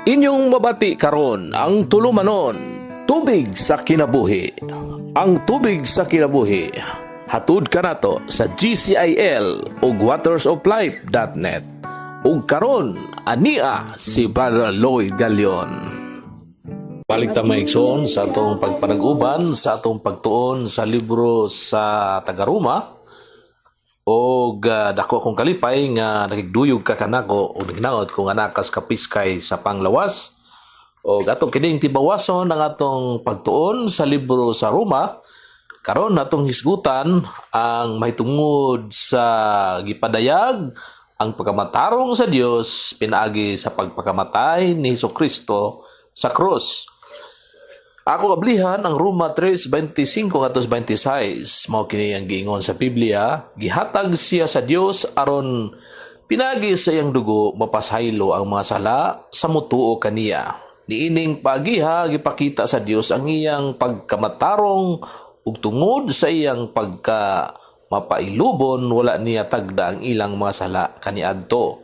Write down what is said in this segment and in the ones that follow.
Inyong mabati karon ang tulumanon, Tubig sa Kinabuhi. Ang Tubig sa Kinabuhi, hatud kanato sa GCIL ug watersoflife.net. Ug karon ania si Brother Lloyd Galion. Balik ta, mga igsoon, sa atong pagpanag-uban sa atong pagtuon sa libro sa Taga-Roma og dako akong kalipay nga nakigduyog ka kanako og nagnaot kung anakas kapiskay sa panglawas og atong kining tibawason ang atong pagtuon sa libro sa Roma. Karon atong hisgutan ang mahitungod sa gipadayag ang pagkamatarong sa Dios pinaagi sa pagpakamatay ni Hesus Kristo sa krus. Ako ablihan ang Roma 3:25 ngadto 26. Mao kini ang giingon sa Biblia: "Gihatag siya sa Dios aron pinagi sa iyang dugo mapasaylo ang mga sala sa mutuo kaniya. Niining pagiha gipakita sa Dios ang iyang pagkamatarong ug tungod sa iyang pagka mapailubon wala niya tagda ang ilang mga sala kaniadto.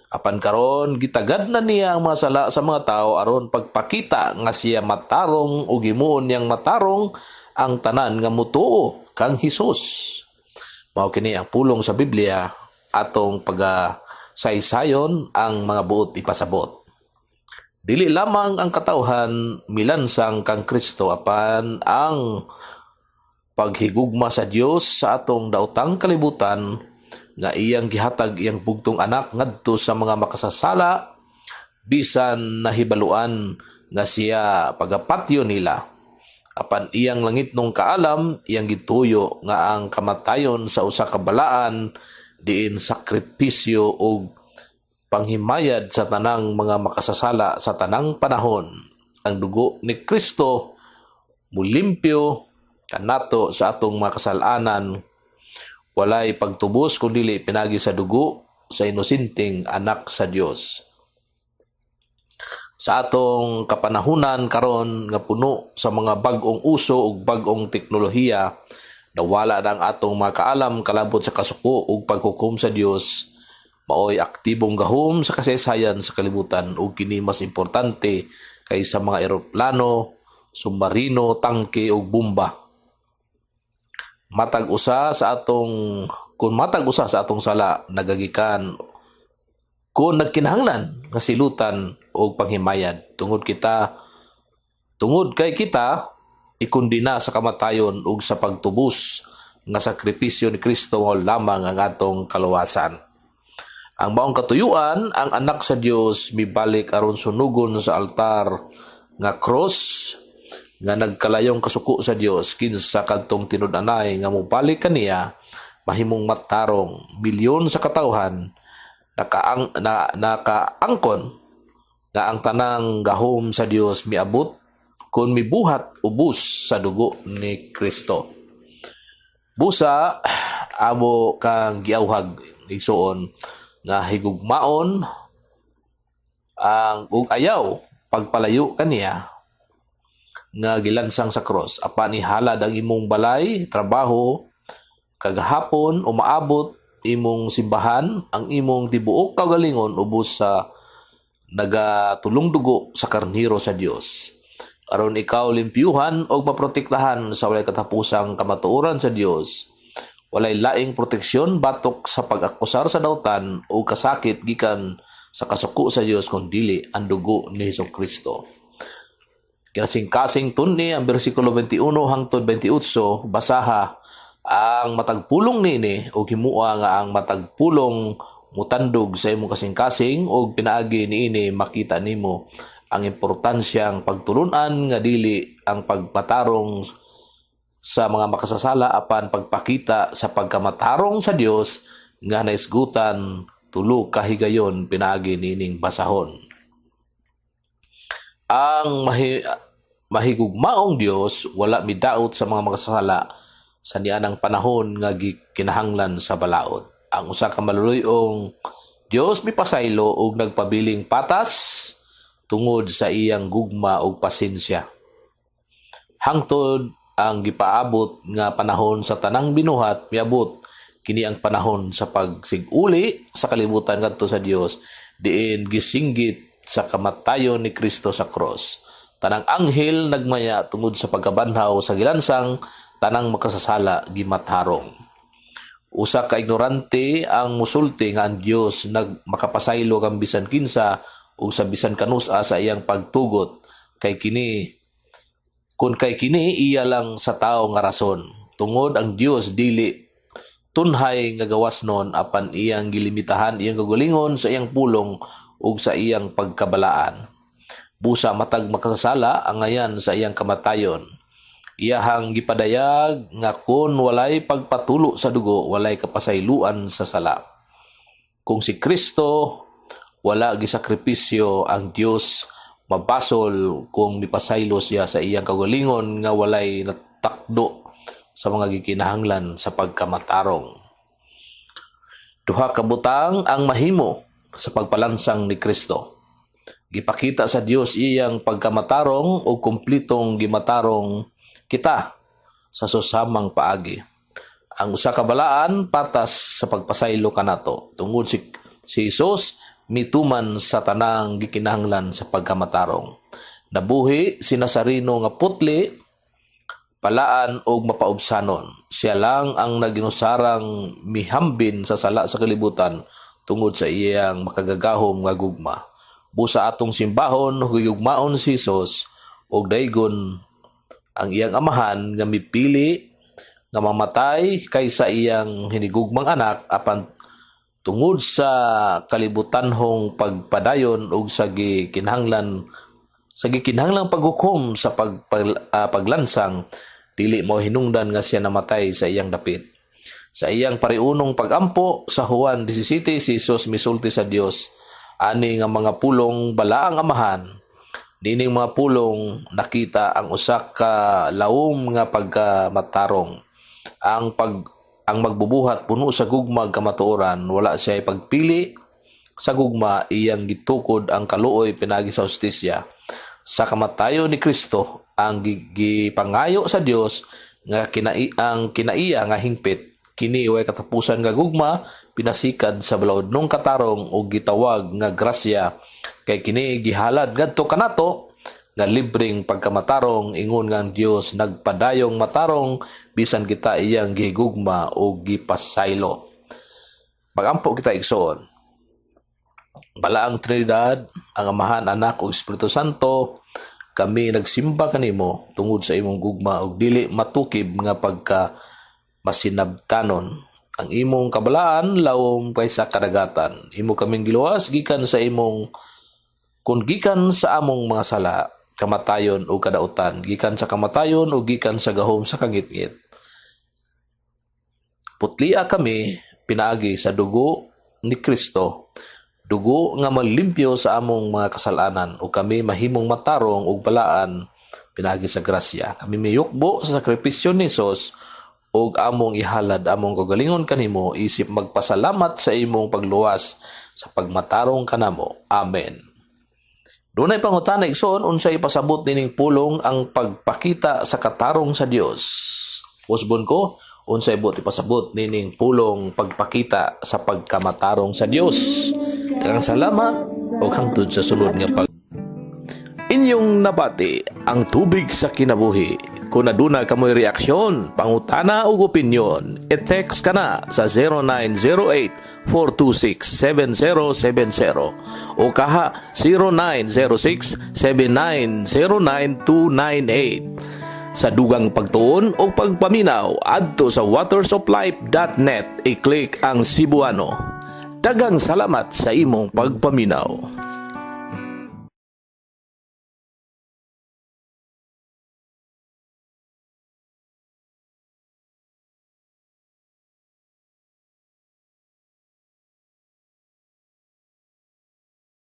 Apan karon gitagad na niya ang mga sala sa mga tao aron pagpakita nga siya matarong ug himuon niyang matarong ang tanan nga mutuo kang Hesus." Mao kini ang pulong sa Biblia. Atong pagasaysayon ang mga buot ipasabot. Dili lamang ang katawhan milansang kang Kristo apan ang paghigugma sa Dios sa atong daotang kalibutan nga iyang gihatag iyang bugtong anak ngadto sa mga makasasala bisan nahibaluan nga siya pagapatyo nila. Apan iyang langitnong kaalam iyang gituyo nga ang kamatayon sa usa ka balaan diin sakripisyo ug panghimayad sa tanang mga makasasala sa tanang panahon. Ang dugo ni Kristo mulimpyo kanato sa atong mga kasalanan. Walay pagtubos kun dili pinagi sa dugo sa inosenteng anak sa Dios. Sa atong kapanahunan karon nga puno sa mga bag-ong uso ug bag-ong teknolohiya, nawala na ang atong mga kaalam kalabot sa kasuko ug paghukom sa Dios. Maoy aktibong gahom sa kasaysayan sa kalibutan ug kini mas importante kaysa mga eroplano, submarino, tangke ug bomba. Matag usa sa atong kung matag usa sa atong sala nagagikan kung nagkinahanglan nga silutan og panghimayad tungod kay kita ikundina sa kamatayon ug sa pagtubos nga sakripisyo ni Kristo mao lamang ang atong kaluwasan. Ang maong katuyuan, ang anak sa Dios mibalik aron sunugon sa altar nga cross nga nagkalayong kasuko sa Dios. Kinsa kadtong tinud-anay nga mobalik kaniya mahimong matarong. Milyon sa katawhan nakaangkon nga ang tanang gahom sa Dios miabot kung mibuhat ubos sa dugo ni Kristo. Busa amo kang giawhag, igsuon, nga higugmaon ang ug ayaw pagpalayo kaniya nga gilansang sa cross, apan ihalad ang imong balay, trabaho, kagahapon umaabot imong simbahan, ang imong tibuok kaugalingon ubos sa nagatulong dugo sa karniro sa Dios aron ikaw limpyuhan og maprotektahan sa walay katapusang kamatuoran sa Dios. Walay laing proteksyon batok sa pag-akusar sa dautan o kasakit gikan sa kasuko sa Dios kung dili ang dugo ni Hesus Kristo. Kinasingkasing tuni ang bersikulo 21 hangtod 28. Basaha ang matag pulong nini o himua nga ang matag pulong mutandog sa imong kasing-kasing og pinaagi niini makita nimo ang importansyang pagtulunan nga dili ang pagmatarong sa mga makasasala apan pagpakita sa pagkamatarong sa Dios nga naisgutan tulo ka higayon pinaagi nining basahon. Ang mahigugmaong Dios wala midaot sa mga makasasala sa nianang panahon nga gikinahanglan sa balaod. Ang usa ka maluluy-ong Dios mipasaylo og nagpabiling patas tungod sa iyang gugma ug pasensya. Hangtod ang gipaabot nga panahon sa tanang binuhat miabot. Kini ang panahon sa pagsiguli sa kalibutan ngadto sa Dios diin gisinggit sa kamatayon ni Kristo sa cross. Tanang anghel nagmaya tungod sa pagkabanhaw sa gilansang, tanang makasasala gimatarong. Usa ka ignorante ang musulti nga ang Dios nag makapasaylo kang bisan kinsa ug sa bisan kanus-a sa iyang pagtugot kay kini kun kay kini iya lang sa tawo nga rason, tungod ang Dios dili tunhay nga gawas nun, apan iyang gilimitahan iyang kaugalingon sa iyang pulong ug sa iyang pagkabalaan. Busa matag makasasala angayan sa iyang kamatayon. Iyahang gipadayag nga kun walay pagpatulo sa dugo, walay kapasayloan sa sala. Kung si Kristo wala gisakripisyo, ang Dios mabasol kung mipasaylo siya sa iyang kaugalingon nga walay natakdo sa mga gikinahanglan sa pagkamatarong. Duha ka butang ang mahimo sa pagpalansang ni Kristo. Gipakita sa Dios iyang pagkamatarong o kumplitong gimatarong kita sa susamang paagi. Ang usa ka balaan patas sa pagpasaylo kanato tungod si Jesus mituman sa tanang gikinahanglan sa pagkamatarong. Nabuhi si Nazareno nga putli, palaan og mapaubsanon. Siya lang ang naginusarang mihambin sa sala sa kalibutan tungod sa iyang makagagahom nga gugma. Busa atong simbahon ug gugmaon si Jesus ug daygon ang iyang amahan nga mipili nga mamatay kaysa iyang hinigugmang anak, apan tungod sa kalibutanhong pagpadayon ug sa gikinahanglang paghukom sa paglansang, dili mo hinungdan nga siya namatay sa iyang dapit. Sa iyang pariunong pagampo sa Juan 17, si Jesus misulti sa Dios ani nga mga pulong: "Balaang Amahan." Nining mga pulong nakita ang usa ka lawom nga pagkamatarong. Ang magbubuhat puno sa gugma ug kamatuoran, wala siya pagpili sa gugma, iyang gitukod ang kaluoy pinagi sa hustisya. Sa kamatayon ni Kristo, ang gipangayo sa Dios nga ang kinaiya nga hingpit kini way katapusan nga gugma pinasikad sa balaodnong katarong ug gitawag nga grasya, kay kini gihalad ngadto kanato nga libreng pagkamatarong, ingon nga ang Dios nagpadayong matarong bisan kita iyang gihigugma o gipasaylo. Magampo kita, igsoon. Balaang Trinidad, ang Amahan, Anak ug Espiritu Santo, kami nagsimba kanimo tungod sa imong gugma ug dili matukib nga pagka masinabtanon. Ang imong kabalaan lawom kaysa kadagatan. Imo kaming giluwas gikan sa imong kun gikan sa among mga sala, kamatayon o kadautan, gikan sa kamatayon o gikan sa gahom sa kangitngit. Putlia kami pinaagi sa dugo ni Kristo, dugo nga malimpyo sa among mga kasalanan, ug kami mahimong matarong ug balaan pinaagi sa grasya. Kami miyukbo sa sakripisyo ni Jesus ug among ihalad among kagalingon kanimo isip magpasalamat sa imong pagluwas sa pagmatarong kanamo. Amen. Dunay pangutana, igsoon: unsay ipasabot nining pulong ang pagpakita sa katarong sa Dios? Usbon ko, unsay buot ipasabot nining pulong pagpakita sa pagkamatarong sa Dios? Daghang salamat ug hangtod sa sulod nga pag Inyong nabati ang Tubig sa Kinabuhi. Kung aduna kamoy reaksyon, pangutana ug opinyon, i-text ka na sa 0908-426-7070 o kaha 0906-7909298. Sa dugang pagtuon o pagpaminaw, adto sa watersoflife.net, i-click ang Cebuano. Daghang salamat sa imong pagpaminaw.